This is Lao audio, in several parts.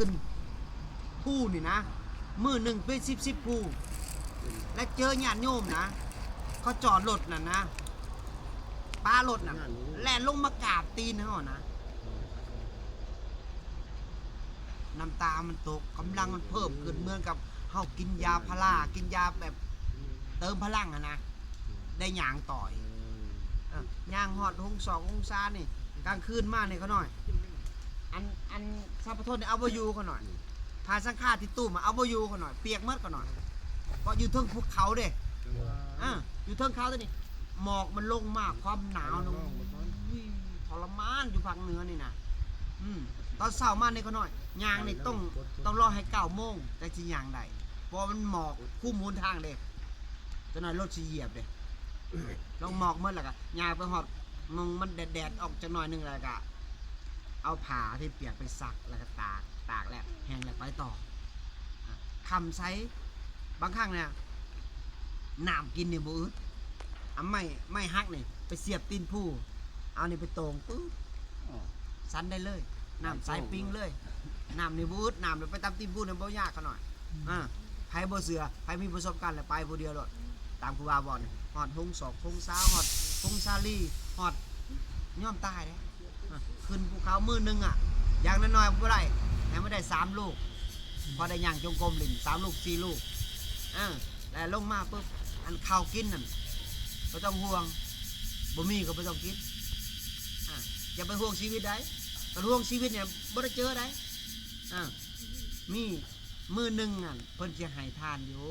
ຂຶ້ນພູນີ້ນະ ມື້ໜຶ່ງເປັນສິບສິບພູ ແລະເຈີຍາດໂຍມນະ ເຂົາຈອດລົດນັ້ນນະ ປະລົດນັ້ນ ແລ່ນລົງມາກາບຕີນເຮົານະ. ນ້ຳຕາມັນຕົກ ກຳລັງມັນເພີ່ມຂຶ້ນ ເໝືອນກັບເຮົາກິນຢາພາລາ ກິນຢາແບບເຕີມພະລັງຫັ້ນນະ ໄດ້ຍ່າງຕໍ່ອີກ ເອີ ຍ່າງຮອດໂຮງຊອກໂຮງຊານີ້ ກາງຄືນມານີ້ຂະນ້ອຍ ອັນ ອັນສາວປະທົນນີ້ເອົາບໍ່ຢູ່ຂະນ້ອຍ ອືມ ຜ້າສັງຄາຕິດຕູ້ມາເອົາບໍ່ຢູ່ຂະນ້ອຍ ປຽກໝົດຂະນ້ອຍ ເພາະຢູ່ເທິງພູເຂົາເດ້ ເອີ ຢູ່ເທິງເຂົາຕົວນີ້ ໝອກມັນລົງມາ ຄວາມໜາວນະ ອຸ້ຍ ທໍລະມານຢູ່ພາກເໜືອນີ້ນະ ອືມ ຕອນເຊົ້າມານີ້ຂະນ້ອຍ ຍ່າງນີ້ຕ້ອງ ຕ້ອງລໍໃຫ້ເກົ້າໂມງ ຈັ່ງຊິຍ່າງໄດ້ ເພາະວ່າມັນໝອກຄຸມຫົນທາງເດ້ ຈັກໜ້ອຍລົດຊິຢຽບເດ້ ລົງໝອກໝົດ ແລ້ວກະຍ່າງໄປຮອດ ມອງມັນແດດໆ ອອກຈັກໜ້ອຍໜຶ່ງ ແລ້ວກະເອົາຜ້າທີ່ປຽກໄປຊັກ ແລ້ວກະຕາກ ຕາກແລ້ວແຫ້ງແລ້ວໄປຕໍ່ ອາ ຄ້ຳໃສ່ ບາງຄັ້ງນະ ນ້ຳກິນນີ້ບໍ່ອຶດ ເອົາໄມ້ ໄມ້ຫັກນີ້ໄປສຽບຕີນພູ ເອົານີ້ໄປໂຕ່ງປຶບ ອໍ ສັນໄດ້ເລີຍ ນ້ຳໃສປິງເລີຍ ນ້ຳນີ້ບໍ່ອຶດ ນ້ຳນີ້ໄປຕາມຕີນພູນີ້ບໍ່ຍາກຂະນ້ອຍ ອາ ໃຜບໍ່ເຊື່ອ ໃຜມີປະສົບການແລ້ວໄປຜູ້ດຽວໂລດ ຕາມຄູບາບອກນີ້ ຮອດຫົງສອກຫົງຊາ ຮອດຫົງສາລີ ຮອດ ຍອມຕາຍເດ້ ອາ ຂຶ້ນພູເຂົາມື້ໜຶ່ງອະ ຢ່າງໜ້ອຍໆບໍ່ໄດ້ ໃຫ້ມັນໄດ້ສາມລູກ ພໍໄດ້ຍ່າງຈົງກົມຫຼິ້ນ ສາມລູກ ສີ່ລູກ ເອີ ແລ້ວລົງມາປຶບ ອັນເຂົ້າກິນນັ້ນ ບໍ່ຕ້ອງຫ່ວງ ບໍ່ມີກໍບໍ່ຕ້ອງກິນ ອາ ຢ່າໄປຫ່ວງຊີວິດໃດ ຄັນຫ່ວງຊີວິດນີ້ບໍ່ໄດ້ເຈີໃດ ອາ ມີມື້ໜຶ່ງນັ້ນ ເພິ່ນຊິໃຫ້ທານຢູ່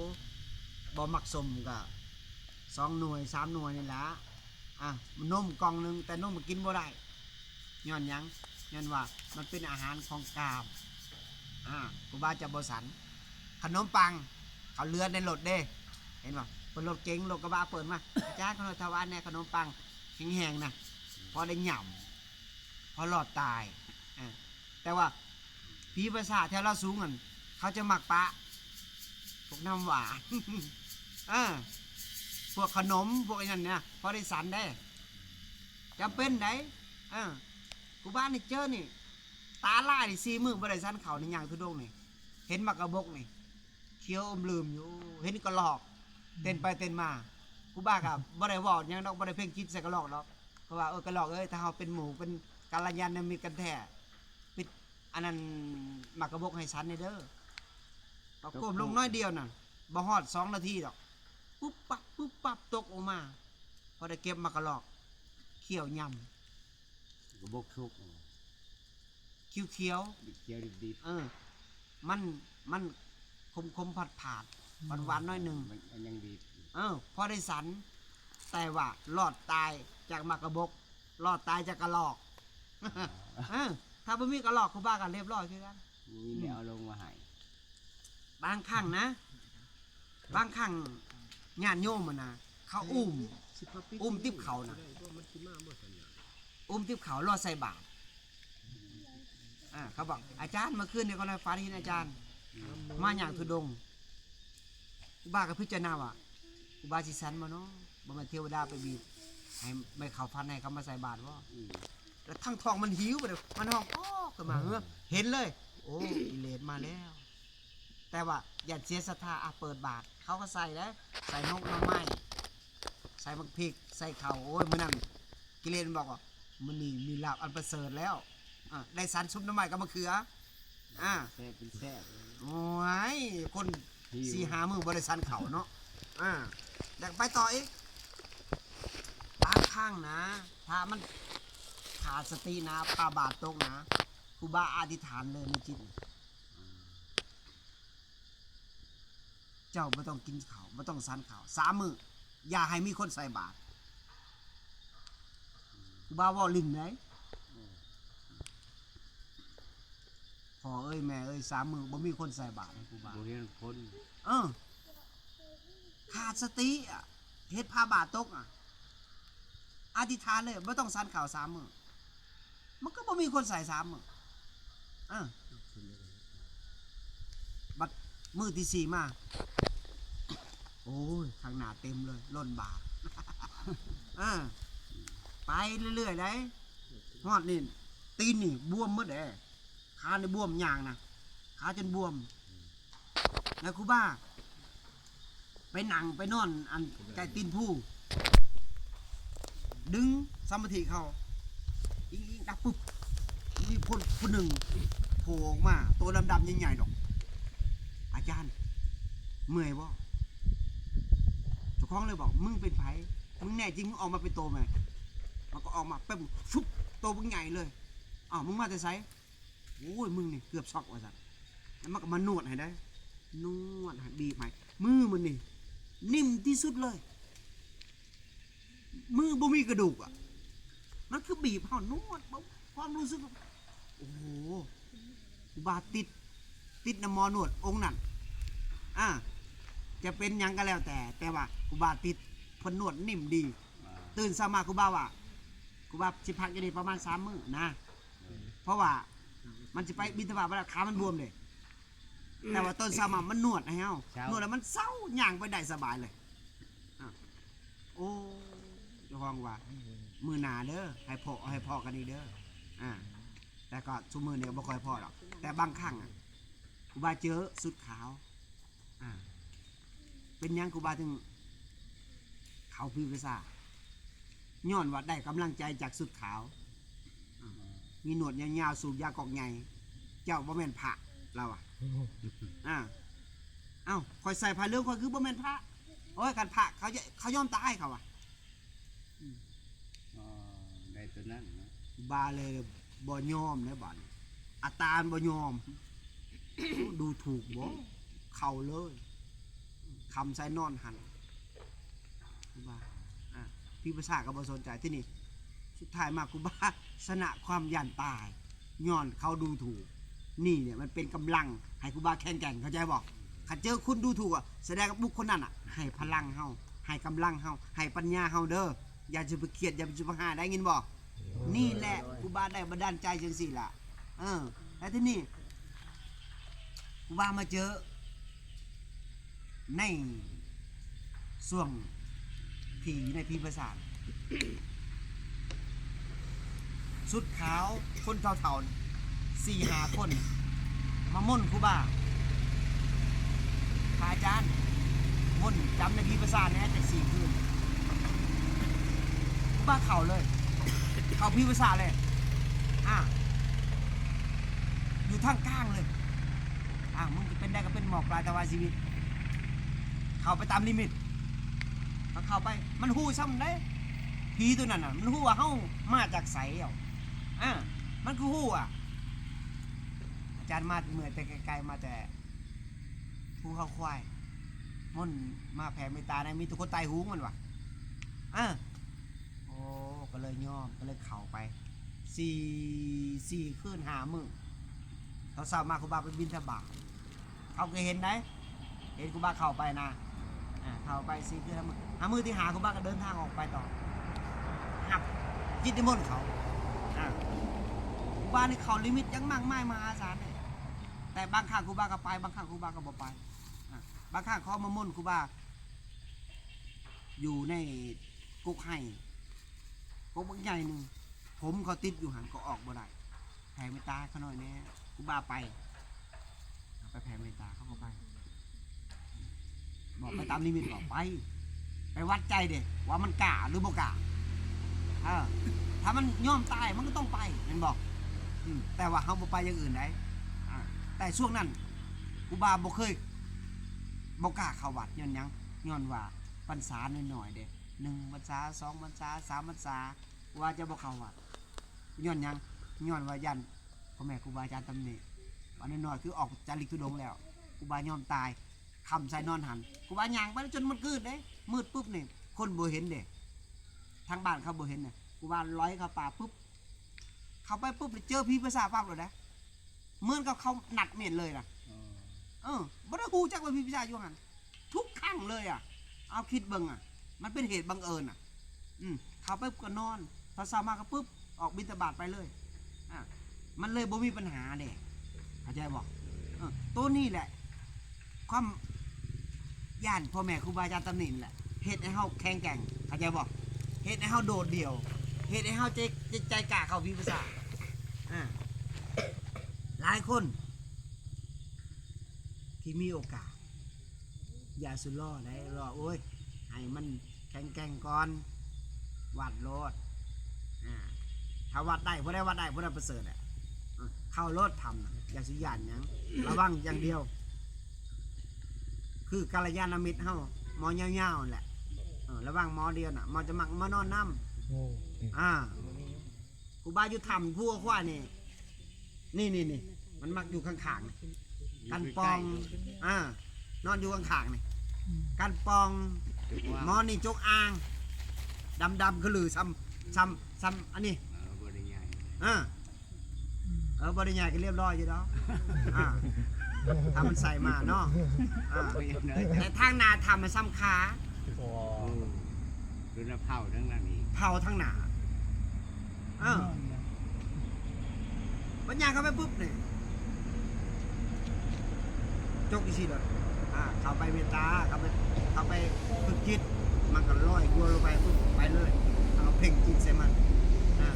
ບໍ່ມັກສົ້ມກໍສອງໜ່ວຍ ສາມໜ່ວຍນີ້ລະ ອາ ນົມກ່ອງໜຶ່ງ ແຕ່ນົມກໍກິນບໍ່ໄດ້ ຍ້ອນຫຍັງ? ຍ້ອນວ່າມັນເປັນອາຫານຂອງກາມ ອາ ຄູບາຈະບໍ່ສັນ ຂະໜົມປັງ ເຂົາເຫຼືອໃນລົດເດ້ ເຫັນບໍ່? ເປີດລົດເກັງ ລົດກະບະເປີດມາ ອາຈານ ເຂົາຖວາຍແດ່ຂະໜົມປັງແຫ້ງໆນະ ພໍໄດ້ຫຍ້ຳ ພໍລອດຕາຍ ອາ ແຕ່ວ່າຜີປະສາດແຖວລາວສູງຫັ້ນ ເຂົາຈະມັກປະພວກນ້ຳຫວານ ເອີ ພວກຂະໜົມ ພວກອັນນັ້ນນະ ພໍໄດ້ສັນເດ້ ຈຳເປັນໃດ໋ ເອີ ຄູບານີ້ເຈີນີ້ ຕາລາຍນີ້ ສີ່ມື້ບໍ່ໄດ້ສັນເຂົ້ານີ້ ຍ່າງທຸດົງນີ້ ເຫັນໝາກກະບົກນີ້ ຂຽວອມລືມຢູ່ ເຫັນກະລອກ ເຕັ້ນໄປເຕັ້ນມາ ຄູບາກໍບໍ່ໄດ້ເວົ້າຫຍັງດອກ ບໍ່ໄດ້ເພັ່ງຈິດໃສ່ກະລອກດອກ ເພາະວ່າ ເອີ ກະລອກເອີຍ ຖ້າເຮົາເປັນໝູ່ເປັນກັນລະຍານະມິດກັນແທ້ ປິດອັນນັ້ນໝາກກະບົກໃຫ້ສັນແດ່ເດີ ກໍກົ້ມລົງໜ້ອຍດຽວນັ້ນ ບໍ່ຮອດສອງນາທີດອກ ປຸບປັບ ປຸບປັບ ຕົກອອກມາ ພໍໄດ້ເກັບໝາກກະລອກ ຂ້ຽວຫຍ້ຳ ກະບົກສຸກ ຂຽວໆ ຂຽວດິບໆ ເອີ ມັນ ມັນຂົມໆ ຜາດໆ ຫວານໆ ໜ້ອຍໜຶ່ງ ມັນ ມັນຍັງດີ ເອີ ພໍໄດ້ສັນ ແຕ່ວ່າລອດຕາຍຈາກໝາກກະບົກ ລອດຕາຍຈາກກະລອກ ເອີ ຖ້າບໍ່ມີກະລອກ ຄູບາກໍລຽບຮ້ອຍຄືກັນ ບໍ່ມີແນວເອົາລົງມາໃຫ້ ບາງຄັ້ງນະ ບາງຄັ້ງຍາດໂຍມຫັ້ນນະ ເຂົາອຸ້ມ ອຸ້ມຕິບເຂົ້ານະ ອຸ້ມຕິບເຂົ້າລໍໃສ່ບາດ ອາ ເຂົາບອກ ອາຈານ ເມື່ອຄືນນີ້ຂ້ອຍຝັນເຫັນອາຈານ ມາຍ່າງທຸດົງ ຄູບາກໍພິຈາລະນາວ່າ ຄູບາຊິສັນບໍ່ນໍ ບໍ່ແມ່ນເທວະດາໄປບີບໃຫ້ ໄປເຂົ້າຝັນໃຫ້ເຂົາມາໃສ່ບາດບໍ່ ອືມ ແລ້ວທັງທ້ອງມັນຫິວ ມັນຮ້ອງອອກຂຶ້ນມາ ເອີ ເຫັນເລີຍ ໂອ້ ກິເລດມາແລ້ວ ແຕ່ວ່າຢ້ານເສຍສັດທາ ອາ ເປີດບາດ ເຂົາກໍໃສ່ເດ້ ໃສ່ໝົກໜໍ່ໄມ້ ໃສ່ໝາກພິກ ໃສ່ເຂົ້າ ໂອ້ຍ ມື້ນັ້ນກິເລດມັນບອກວ່າ ມື້ນີ້ມີລາບອັນປະເສີດແລ້ວ ອາ ໄດ້ສັນຊຸບໜໍ່ໄມ້ກັບມະເຂືອ ອາ ແຊບເປັນແຊບ ໂອ້ຍ ຄົນສີ່ຫ້າມື້ບໍ່ໄດ້ສັນເຂົ້າເນາະ ອາ ແລ້ວໄປຕໍ່ອີກ ບາງຄັ້ງນະ ຖ້າມັນຂາດສະຕິນະ ພາບາດຕົກນະ ຄູບາອະທິຖານເລີຍໃນຈິດ ເຈົ້າບໍ່ຕ້ອງກິນເຂົ້າ ບໍ່ຕ້ອງສັນເຂົ້າ ສາມມື້ ຢ່າໃຫ້ມີຄົນໃສ່ບາດ ຄູບາເວົ້າຫຼິ້ນໃດ ອືມ ພໍ່ເອີຍ ແມ່ເອີຍ ສາມມື້ບໍ່ມີຄົນໃສ່ບາດໃຫ້ຄູບາ ບໍ່ເຫັນຄົນ ເອີ ຂາດສະຕິອະ ເຮັດພາບາດຕົກອະ ອະທິຖານເລີຍ ບໍ່ຕ້ອງສັນເຂົ້າສາມມື້ ມັນກໍບໍ່ມີຄົນໃສ່ສາມມື້ ເອີ ບັດມື້ທີສີ່ມາ ໂອ້ຍ ຂ້າງໜ້າເຕັມເລີຍ ລົ້ນບາດ ເອີ ໄປເລື້ອຍໆໃດ ຮອດນີ້ ຕີນນີ້ບວມໝົດເດ້ ຂານີ້ບວມ ຍ່າງນະ ຂາຈົນບວມ. ແລ້ວຄູບາໄປນັ່ງໄປນອນອັນໃຕ້ຕີນພູ ດຶງສະມາທິເຂົ້າ ອີງໆ ດັບປຶບ ມີຄົນຜູ້ໜຶ່ງໂຜອອກມາ ໂຕດຳໆ ໃຫຍ່ໆ ດອກ. ອາຈານ ເມື່ອຍບໍ່? ເຈົ້າຂອງເລີຍບອກ ມຶງເປັນໃຜ? ມຶງແນ່ຈິງ ມຶງອອກມາເປັນໂຕແມ. ມັນກໍອອກມາປຶບ ຟຶບ ໂຕບັກໃຫຍ່ເລີຍ. ອ້າວ ມຶງມາແຕ່ໃສ? ໂອ້ຍ ມຶງນີ້ເກືອບຊັອກວ່າຊັ້ນ. ແລ້ວມັນກໍມານວດໃຫ້ໄດ໋ ນວດໃຫ້ ບີບໃຫ້ ມືມັນນີ້ນິ້ມທີ່ສຸດເລີຍ ມືບໍ່ມີກະດູກອະ ມັນຄືບີບເຮົາ ນວດ ຄວາມຮູ້ສຶກ ໂອ້ໂຫ ຄູບາຕິດ ຕິດນຳໝໍນວດອົງນັ້ນ ອາ ຈະເປັນຫຍັງກໍແລ້ວແຕ່ ແຕ່ວ່າຄູບາຕິດ ເພິ່ນນວດນິ້ມດີ. ຕື່ນເຊົ້າມາຄູບາວ່າ ຄູບາຊິພັກຢູ່ນີ້ປະມານສາມມື້ນະ ເພາະວ່າມັນຊິໄປບິນທະບາດບໍ່ໄດ້ ຂາມັນບວມເດ້. ແຕ່ວ່າຕອນເຊົ້າມາມັນນວດໃຫ້ເຮົາ ນວດແລ້ວມັນເຊົາ ຍ່າງໄປໄດ້ສະບາຍເລີຍ. ໂອ້ ເຈົ້າຂອງວ່າ ມື້ໜ້າເດີ ໃຫ້ພໍ້ ໃຫ້ພໍ້ກັນອີກເດີ. ອາ ແຕ່ກໍຊຸມື້ນີ້ກໍບໍ່ຄ່ອຍພໍ້ດອກ ແຕ່ບາງຄັ້ງອະ ຄູບາເຈີຊຸດຂາວ. ອາ ເປັນຫຍັງຄູບາເຖິງເຂົ້າພິວາສາ? ຍ້ອນວ່າໄດ້ກຳລັງໃຈຈາກຊຸດຂາວ ອາ ມີໜວດຍາວໆ ສູບຢາກອກໃຫຍ່. ເຈົ້າບໍ່ແມ່ນພະ ລາວວ່າ. ອາ ເອົ້າ ຂ້ອຍໃສ່ຜ້າເຫຼືອງ ຂ້ອຍຄືບໍ່ແມ່ນພະ? ໂອ້ຍ ຄັນພະເຂົາ ເຂົາຍອມຕາຍ ເຂົາວ່າ. ອໍ ໄດ້ຕົວນັ້ນເນາະ ບາເລີຍບໍ່ຍອມແລ້ວບາດນີ້ ອາຕານບໍ່ຍອມ ດູຖູກບໍ່ ເຂົ້າເລີຍ ຄຳໃສ່ນອນຫັ້ນ ຄູບາ ອາ ພິວາສາກໍບໍ່ສົນໃຈ. ທີນີ້ສຸດທ້າຍມາຄູບາຊະນະຄວາມຢ້ານຕາຍ ຍ້ອນເຂົາດູຖູກ. ນີ້ແຫຼະມັນເປັນກຳລັງໃຫ້ຄູບາແຂງແກ່ງ ເຂົ້າໃຈບໍ່? ຄັນເຈີຄົນດູຖູກອະ ສະແດງວ່າບຸກຄົນນັ້ນອະ ໃຫ້ພະລັງເຮົາ ໃຫ້ກຳລັງເຮົາ ໃຫ້ປັນຍາເຮົາເດີ. ຢ່າຊິໄປຄຽດ ຢ່າຊິໄປຮ້າຍ ໄດ້ຍິນບໍ່? ນີ້ແຫຼະຄູບາໄດ້ບັນດານໃຈຈັ່ງຊີ້ລະ. ເອີ ແລ້ວທີນີ້ຄູບາມາເຈີໃນຊ່ວງທີ່ຢູ່ໃນຜີພາສານ ຊຸດຂາວ ຄົນເຖົ້າໆ ສີ່ຫ້າຄົນ ມາມົນຄູບາ ພະອາຈານ ມົນຈຳໃນຜີພາສານແດ່ຈັກສີ່ຄືນ. ຄູບາເຂົ້າເລີຍ ເຂົ້າຜີພາສານເລີຍ ອາ ຢູ່ທາງກາງເລີຍ. ອາ ມຶງຈະເປັນໄດ້ກໍເປັນ ໝອກປາຍຖວາຍຊີວິດ ເຂົ້າໄປຕາມລິມິດ. ເຂົ້າໄປ ມັນຮູ້ຊ້ຳເດ້ ຜີຕົວນັ້ນນະ ມັນຮູ້ວ່າເຮົາມາຈາກໃສ. ອາ ມັນຄືຮູ້ອະ ອາຈານມາເມື່ອແຕ່ໄກໆ ມາແຕ່ພູເຂົາຄວາຍ ມົນມາແຜ່ເມດຕາໃນ ມີແຕ່ຄົນຕາຍໂຫງ ມັນວ່າ. ເອີ ໂອ້ ກໍເລີຍຍອມ ກໍເລີຍເຂົ້າໄປ ສີ່ ສີ່ຄືນຫ້າມື້. ຕອນເຊົ້າມາຄູບາໄປບິນທະບາດ ເຂົາກໍເຫັນໄດ໋ ເຫັນຄູບາເຂົ້າໄປນະ ອາ ເຂົ້າໄປສີ່ຄືນຫ້າມື້ ຫ້າມື້ທີຫ້າຄູບາກໍເດີນທາງອອກໄປຕໍ່ ຮັບກິດນິມົນເຂົາ. ອາ ຄູບານີ້ເຂົ້າລິມິດຢ່າງມາກມາຍມະຫາສານເດ້ ແຕ່ບາງຄັ້ງຄູບາກໍໄປ ບາງຄັ້ງຄູບາກໍບໍ່ໄປ. ອາ ບາງຄັ້ງເຂົາມາມົນຄູບາ ຢູ່ໃນກົກໄຮ່ ກົກບັກໃຫຍ່ໜຶ່ງ ຜົມເຂົາຕິດຢູ່ຫັ້ນ ກໍອອກບໍ່ໄດ້ ແຜ່ເມດຕາເຂົາໜ້ອຍແດ່. ຄູບາໄປ ໄປແຜ່ເມດຕາ ເຂົາກໍໄປ ບອກໄປຕາມລິມິດ ບອກໄປ ໄປວັດໃຈເດ້ ວ່າມັນກ້າຫຼືບໍ່ກ້າ. ເອີ ຖ້າມັນຍອມຕາຍ ມັນກໍຕ້ອງໄປ ແມ່ນບໍ່? ອືມ ແຕ່ວ່າເຮົາບໍ່ໄປຢ່າງອື່ນໃດ໋. ອາ ແຕ່ຊ່ວງນັ້ນ ຄູບາບໍ່ເຄີຍ ບໍ່ກ້າເຂົ້າວັດ ຍ້ອນຫຍັງ? ຍ້ອນວ່າ ພັນສານ້ອຍໆເດ້ ໜຶ່ງພັນສາ ສອງພັນສາ ສາມພັນສາ ວ່າຈະບໍ່ເຂົ້າວັດ. ຍ້ອນຫຍັງ? ຍ້ອນວ່າຢ້ານພໍ່ແມ່ຄູບາອາຈານຕຳໜິ ວ່ານ້ອຍໆຄືອອກຈາລິກທຸດົງແລ້ວ ຄູບາຍອມຕາຍ ຄຳໃສ່ນອນຫັ້ນ. ຄູບາຍ່າງໄປຈົນມັນມືດເດ້ ມືດປຶບນີ້ ຄົນບໍ່ເຫັນເດ້ ທາງບ້ານເຂົາບໍ່ເຫັນນະ. ຄູບາລອຍເຂົ້າປ່າປຶບ ເຂົ້າໄປປຶບ ເຈີຜີພາສານປັບໂລດນະ. ເໝືອນກັບເຂົານັດແມ່ນເລີຍນະ. ເອີ ເອີ ບໍ່ໄດ້ຮູ້ຈັກວ່າຜີປີສາດຢູ່ຫັ້ນ ທຸກຄັ້ງເລີຍອະ. ເອົາຄິດເບິ່ງອະ ມັນເປັນເຫດບັງເອີນອະ. ອືມ ເຂົ້າໄປກໍນອນ ຕອນເຊົ້າມາກໍປຶບ ອອກບິນທະບາດໄປເລີຍ. ອາ ມັນເລີຍບໍ່ມີບັນຫາເດ້ ເຂົ້າໃຈບໍ່? ເອີ ໂຕນີ້ແຫຼະ ຄວາມຢ້ານພໍ່ແມ່ຄູບາອາຈານຕຳໜິນີ້ແຫຼະ ເຮັດໃຫ້ເຮົາແຂງແກ່ງ ເຂົ້າໃຈບໍ່? ເຮັດໃຫ້ເຮົາໂດດດ່ຽວ ເຮັດໃຫ້ເຮົາໃຈ ໃຈ ໃຈກ້າເຂົ້າຜີພາສານ. ອາ ຫຼາຍຄົນ ທີ່ມີໂອກາດ. ຢ່າສູ່ລໍໄດ້ ລໍ ໂອ້ຍ ໃຫ້ມັນແຂງແກ່ງກ່ອນ ວັດໂລດ. ອາ ຖ້າວັດໄດ້ ຜູ້ໃດວັດໄດ້ ຜູ້ນັ້ນປະເສີດແຫຼະ. ເອີ ເຂົ້າໂລດຖ້ຳນະ ຢ່າສູ່ຢ້ານຫຍັງ ລະວັງຢ່າງດຽວ ຄືກັນລະຍານະມິດເຮົາ ໝໍຍາວໆ ນັ້ນແຫຼະ. ເອີ ລະວັງໝໍດຽວນະ ໝໍຈະມັກມານອນນຳ. ໂອ້ ອາ ຄູບາຢູ່ຖ້ຳພູຂວານີ້ ນີ້ໆໆ ມັນມັກຢູ່ຂ້າງໆ ນີ້ ກັນປ່ອງ. ອາ ນອນຢູ່ຂ້າງໆ ນີ້ ອືມ ກັນປ່ອງ. ໝໍນີ້ຈົງອາງ ດຳໆ ຄືລື ຊ່ຳ ຊ່ຳ ຊ່ຳອັນນີ້. ເອີ ບໍ່ໄດ້ໃຫຍ່ ເອີ ອືມ ເອີ ບໍ່ໄດ້ໃຫຍ່ກໍລຽບລ້ອຍຢູ່ດອກ. ອາ ຖ້າມັນໃສ່ມາເນາະ. ອາ ແຕ່ທາງໜ້າຖ້ຳມັນຊ່ຳຂາ. ໂອ້ ຄືນະເຜົາທັງນັ້ນອີກ ເຜົາທັງໜ້າ. ເອີ ບັດຍ່າງເຂົ້າໄປປຶບນີ້ ຈົກອີ່ຊີ້ໂລດ. ອາ ເຂົ້າໄປເມດຕາ ເຂົ້າໄປ ເຂົ້າໄປຝຶກຈິດ ມັນກໍລອຍຕົວລົງໄປປຶບ ໄປເລີຍ. ເຮົາກໍເພັ່ງຈິດໃສ່ມັນ ອາ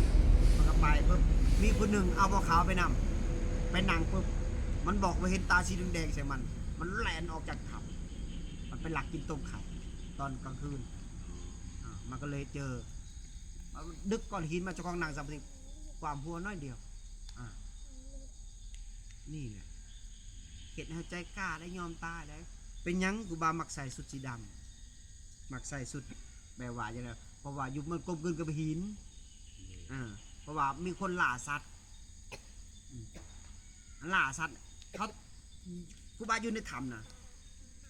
ມັນກໍໄປປຶບ ມີຜູ້ໜຶ່ງເອົາໝໍຂາວໄປນຳ ໄປນັ່ງປຶບ ມັນບອກວ່າເຫັນຕາສີແດງໆ ໃສ່ມັນ ມັນແລ່ນອອກຈາກຖ້ຳ ມັນໄປລັກກິນຕົ້ມໄຂ່ຕອນກາງຄືນ. ອາ ມັນກໍເລີຍເຈີ ດຶກກ້ອນຫີນມາ ເຈົ້າຂອງນັ່ງສະມາທິ ຄວາມຫົວໜ້ອຍດຽວ. ອາ ນີ້ແຫຼະ ເຮັດໃຫ້ເຮົາໃຈກ້າໄດ້ ຍອມຕາຍໄດ້. ເປັນຫຍັງຄູບາມັກໃສ່ຊຸດສີດຳ ມັກໃສ່ຊຸດແບບວ່າຈັ່ງໃດ? ເພາະວ່າຢູ່ມັນກົມກືນກັບຫີນ. ອາ ເພາະວ່າມີຄົນລ່າສັດ ອືມ ລ່າສັດ ເຂົາ ຄູບາຢູ່ໃນຖ້ຳນະ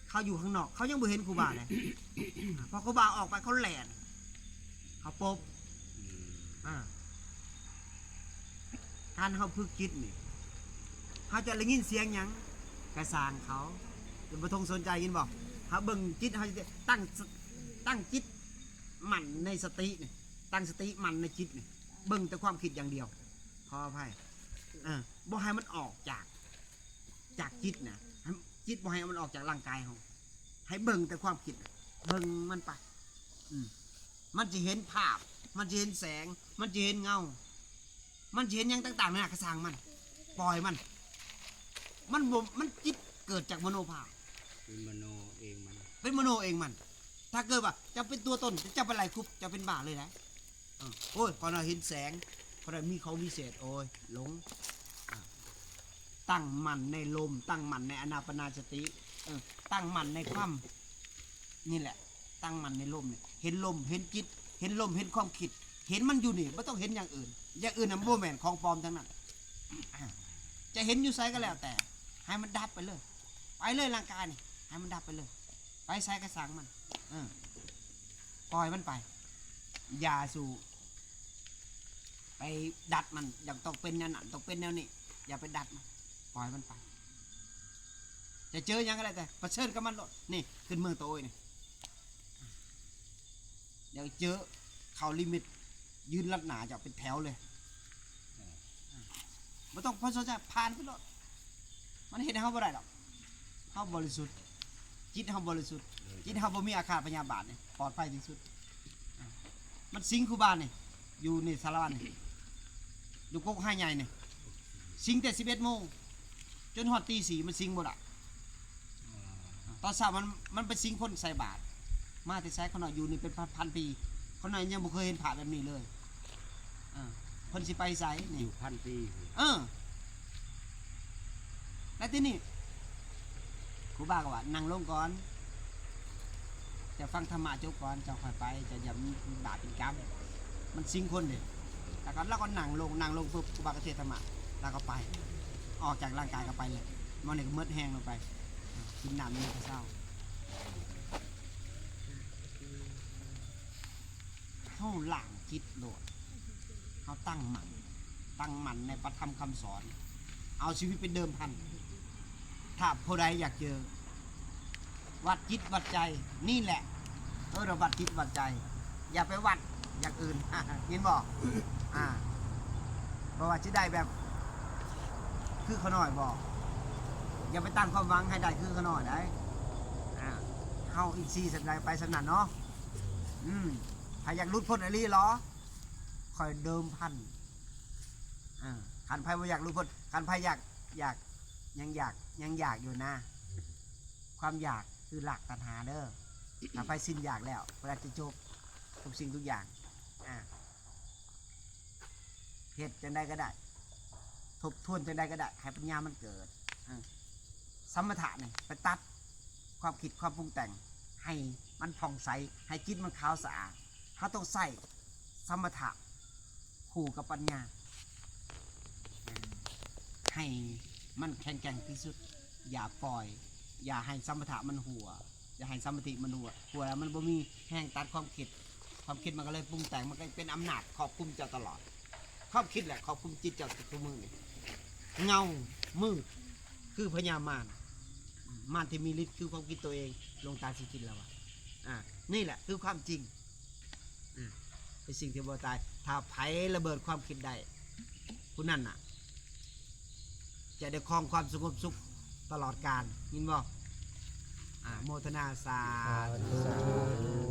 ເຂົາຢູ່ຂ້າງນອກ ເຂົາຍັງບໍ່ເຫັນຄູບາເດ້. ອາ ພໍຄູບາອອກໄປ ເຂົາແລ່ນ ເຂົາປົບ. ອືມ ອາ ການເຮົາຝຶກຈິດນີ້ ເຮົາຈະໄດ້ຍິນສຽງຫຍັງກະຊ່າງເຂົາ ຈະບໍ່ທົງສົນໃຈ ຍິນບໍ່? ເຮົາເບິ່ງຈິດ ເຮົາຈະຕັ້ງ ຕັ້ງຈິດໝັ້ນໃນສະຕິນີ້ ຕັ້ງສະຕິໝັ້ນໃນຈິດນີ້ ເບິ່ງແຕ່ຄວາມຄິດຢ່າງດຽວ. ຂໍອະໄພ ເອີ ບໍ່ໃຫ້ມັນອອກຈາກ ຈາກຈິດນະ ໃຫ້ ຈິດບໍ່ໃຫ້ມັນອອກຈາກຮ່າງກາຍເຮົາ ໃຫ້ເບິ່ງແຕ່ຄວາມຄິດ ເບິ່ງມັນໄປ. ອືມ ມັນຈະເຫັນພາບ ມັນຈະເຫັນແສງ ມັນຈະເຫັນເງົາ ມັນຈະເຫັນຫຍັງຕ່າງໆ ນານະ ກະຊ່າງມັນ ປ່ອຍມັນ. ມັນບໍ່ ມັນຈິດເກີດຈາກມະໂນພາບ ເປັນມະໂນເອງມັນ ເປັນມະໂນເອງມັນ. ຖ້າເກີດວ່າເຈົ້າເປັນຕົວຕົນ ເຈົ້າໄປໄລ່ຄຸບ ເຈົ້າເປັນບ້າເລີຍນະ. ເອີ ໂອ້ຍ ຂ້ອຍນະເຫັນແສງ ຂ້ອຍນະມີຂອງວິເສດ ໂອ້ຍ ຫຼົງ. ອາ ຕັ້ງໝັ້ນໃນລົມ ຕັ້ງໝັ້ນໃນອານາປານະສະຕິ ເອີ ຕັ້ງໝັ້ນໃນຄວາມ ນີ້ແຫຼະ ຕັ້ງໝັ້ນໃນລົມນີ້ ເຫັນລົມ ເຫັນຈິດ ເຫັນລົມ ເຫັນຄວາມຄິດ ເຫັນມັນຢູ່ນີ້ ບໍ່ຕ້ອງເຫັນຢ່າງອື່ນ ຢ່າງອື່ນນະບໍ່ແມ່ນ ຂອງປອມທັງນັ້ນ. ອາ ຈະເຫັນຢູ່ໃສກໍແລ້ວແຕ່ ໃຫ້ມັນດັບໄປເລີຍ ໄປເລີຍ ຮ່າງກາຍນີ້ ໃຫ້ມັນດັບໄປເລີຍ ໄປໃສກະຊ່າງມັນ. ເອີ ປ່ອຍມັນໄປ ຢ່າສູ່ໄປດັດມັນ ຢາກຕ້ອງເປັນແນວນັ້ນ ຕ້ອງເປັນແນວນີ້ ຢ່າໄປດັດມັນ ປ່ອຍມັນໄປ. ຈະເຈີຫຍັງກໍແລ້ວແຕ່ ປະເຊີນກັບມັນໂລດ. ນີ້ ຂຶ້ນເມືອງຕະໂອຍນີ້ ດຽວເຈີເຂົ້າລິມິດ ຢືນລັດໜ້າເຈົ້າເປັນແຖວເລີຍ. ບໍ່ຕ້ອງ ບໍ່ສົນໃຈ ຜ່ານໄປໂລດ ມັນເຮັດໃຫ້ເຮົາບໍ່ໄດ້ດອກ. ເຮົາບໍລິສຸດ ຈິດເຮົາບໍລິສຸດ ເອີ ຈິດເຮົາບໍ່ມີອາຄາດພະຍາບາດນີ້ ປອດໄພທີ່ສຸດ. ມັນສິງຄູບານີ້ ຢູ່ໃນສາລະວັນນີ້ ຢູ່ກົກໄຮໃຫຍ່ນີ້ ສິງແຕ່ສິບເອັດໂມງ ຈົນຮອດຕີສີ່ ມັນສິງບໍ່ໄດ້. ຕອນເຊົ້າມັນ ມັນໄປສິງຄົນໃສ່ບາດ ມາແຕ່ໃສ? ຂ້ານ້ອຍຢູ່ນີ້ເປັນພັນໆ ປີ ຂ້ານ້ອຍຍັງບໍ່ເຄີຍເຫັນພາບແບບນີ້ເລີຍ. ເອີ ເພິ່ນຊິໄປໃສນີ້? ຢູ່ພັນປີ. ເອີ ແລ້ວທີນີ້ ຄູບາກໍວ່າ ນັ່ງລົງກ່ອນ ເຈົ້າຟັງທຳມະຈົບກ່ອນ ເຈົ້າຄ່ອຍໄປ ເຈົ້າຢ່າມີບາບເປັນກຳ. ມັນສິງຄົນເດ້. ແລ້ວກໍ ແລ້ວກໍນັ່ງລົງ ນັ່ງລົງປຶບ ຄູບາກໍເທດທຳມະ ແລ້ວກໍໄປ ອອກຈາກຮ່າງກາຍກໍໄປເລີຍ. ໝໍນີ້ກໍໝົດແຮງລົງໄປ ກິນນ້ຳຢູ່ໃນກະເຊົາ. ເຮົາລ້າງຈິດໂລດ ເຮົາຕັ້ງໝັ້ນ ຕັ້ງໝັ້ນໃນພະທຳຄຳສອນ ເອົາຊີວິດເປັນເດີມພັນ. ຖ້າຜູ້ໃດຢາກເຈີ ວັດຈິດວັດໃຈ ນີ້ແຫຼະເອີ້ນວ່າວັດຈິດວັດໃຈ. ຢ່າໄປວັດຢ່າງອື່ນ ເຫັນບໍ່? ອາ ບໍ່ວ່າຊິໄດ້ແບບຄືຂ້ານ້ອຍບໍ່ ຢ່າໄປຕັ້ງຄວາມຫວັງໃຫ້ໄດ້ຄືຂ້ານ້ອຍໃດ. ອາ ເຮົາອິນຊີສ່ຳໃດໄປສ່ຳນັ້ນເນາະ. ອືມ ໃຜຢາກຫຼຸດພົ້ນອີ່ຫຼີເລາະ ຂ້ອຍເດີມພັນ. ເອີ ຄັນໃຜບໍ່ຢາກຫຼຸດພົ້ນ ຄັນໃຜຢາກ ຢາກ ຍັງຢາກ ຍັງຢາກຢູ່ນະ ຄວາມຢາກຄືລາກຕັນຫາເດີ. ຖ້າໃຜສິ້ນຢາກແລ້ວ ເພິ່ນອາດຈະຈົບທຸກສິ່ງທຸກຢ່າງ. ອ່າ ເຮັດຈັ່ງໃດກໍໄດ້ ທົບທວນຈັ່ງໃດກໍໄດ້ ໃຫ້ປັນຍາມັນເກີດ. ເອີ ສຳມະຖະນີ້ໄປຕັດຄວາມຄິດຄວາມປຸງແຕ່ງ ໃຫ້ມັນຜ່ອງໃສ ໃຫ້ຈິດມັນຂາວສະອາດ. ເຮົາຕ້ອງໃຊ້ສຳມະຖະຄູ່ກັບປັນຍາ ໃຫ້ມັນແຂງແກ່ງທີ່ສຸດ. ຢ່າປ່ອຍ ຢ່າໃຫ້ສຳມະຖະມັນຮົ່ວ ຢ່າໃຫ້ສະມາທິມັນຮົ່ວ. ຮົ່ວແລ້ວມັນບໍ່ມີແຮງຕັດຄວາມຄິດ ຄວາມຄິດມັນກໍເລີຍປຸງແຕ່ງ ມັນກໍເປັນອຳນາດຄອບຄຸມເຈົ້າຕະຫຼອດ. ຄວາມຄິດແຫຼະຄອບຄຸມຈິດເຈົ້າທຸກມື້ນີ້. ເງົາມືດຄືພະຍາມານ ມານທີ່ມີລິດຄືຄວາມຄິດຕົວເອງ. ຫຼວງຕາສິກິນລາວວ່າ ອ່າ ນີ້ແຫຼະຄືຄວາມຈິງ. ອ່າ ເປັນສິ່ງທີ່ບໍ່ຕາຍ. ຖ້າໃຜລະເບີດຄວາມຄິດໄດ້ ຜູ້ນັ້ນນະ ຈະໄດ້ຄອງຄວາມສະຫງົບສຸກຕະຫຼອດການ. ຍິນບໍ່? ອາ ໂມທະນາ ສາທຸ.